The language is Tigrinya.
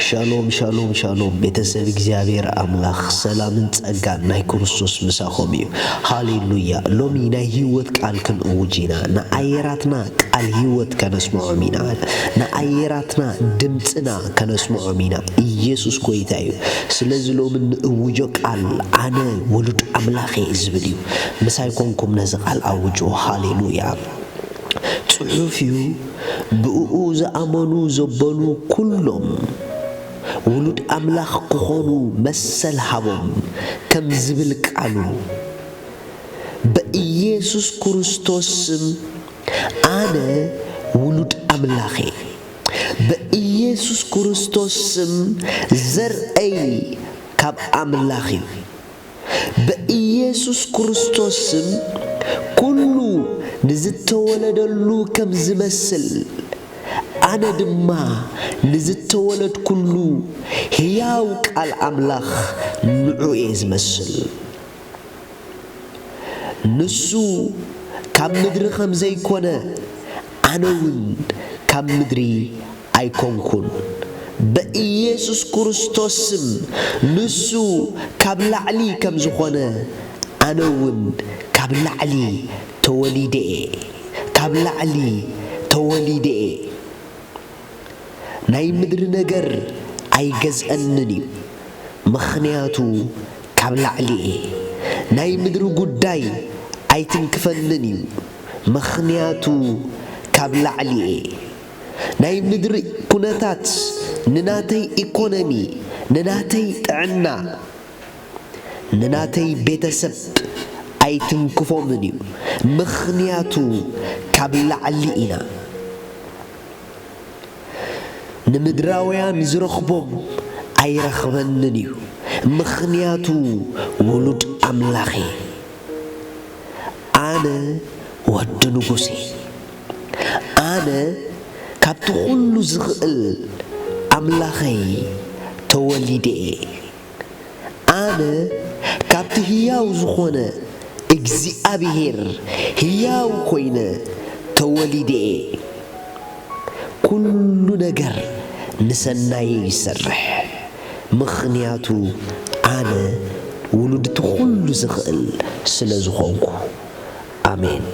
ሻሎም ሻሎም ሻሎም፣ ቤተሰብ እግዚኣብሔር ኣምላኽ ሰላምን ጸጋን ናይ ክርስቶስ ምሳኹም እዩ። ሃሌሉያ። ሎሚ ናይ ህይወት ቃል ክንእውጅ ኢና። ንኣየራትና ቃል ህይወት ከነስምዖም ኢና። ንኣየራትና ድምፅና ከነስምዖም ኢና። ኢየሱስ ጎይታ እዩ። ስለዚ ሎሚ ንእውጆ ቃል፣ ኣነ ውሉድ ኣምላኽ እየ ዝብል እዩ። ምሳይ ኮንኩም ነዚ ቃል ኣውጅዎ። ሃሌሉያ። ጽሑፍ እዩ፣ ብእኡ ዝኣመኑ ዘበሉ ኩሎም ውሉድ ኣምላኽ ክኾኑ መሰል ሃቦም፣ ከም ዝብል ቃሉ፣ በኢየሱስ ክርስቶስ ስም ኣነ ውሉድ ኣምላኽ እየ። በኢየሱስ ክርስቶስ ስም ዘርአይ ካብ ኣምላኽ እዩ። በኢየሱስ ክርስቶስ ስም ኩሉ ንዝተወለደሉ ከም ዝመስል፣ ኣነ ድማ ንዝተወለድኩሉ ህያው ቃል ኣምላኽ ንዑ እየ ዝመስል። ንሱ ካብ ምድሪ ከም ዘይኮነ፣ ኣነ እውን ካብ ምድሪ ኣይኮንኩን። በኢየሱስ ክርስቶስ ስም ንሱ ካብ ላዕሊ ከም ዝኾነ፣ ኣነ እውን ካብ ላዕሊ ተወሊደ እየ። ካብ ላዕሊ ተወሊደ እየ። ናይ ምድሪ ነገር ኣይገዝኣንን እዩ፣ ምኽንያቱ ካብ ላዕሊ እየ። ናይ ምድሪ ጉዳይ ኣይትንክፈንን እዩ፣ ምኽንያቱ ካብ ላዕሊ እየ። ናይ ምድሪ ኩነታት ንናተይ ኢኮኖሚ፣ ንናተይ ጥዕና፣ ንናተይ ቤተሰብ ኣይትንክፎምን እዩ፣ ምኽንያቱ ካብ ላዕሊ ኢና። ንምድራውያን ዝረኽቦም ኣይረኽበንን እዩ፣ ምኽንያቱ ውሉድ ኣምላኽ እየ። ኣነ ወዲ ንጉስ እየ። ኣነ ካብቲ ኩሉ ዝኽእል ኣምላኸይ ተወሊደ እየ። ኣነ ካብቲ ህያው ዝኾነ እግዚኣብሄር ህያው ኮይነ ተወሊደ እየ። ኩሉ ነገር ንሰናየ ይሰርሕ፣ ምኽንያቱ ኣነ ውሉድ እቲ ኩሉ ዝኽእል ስለ ዝኾንኩ። ኣሜን።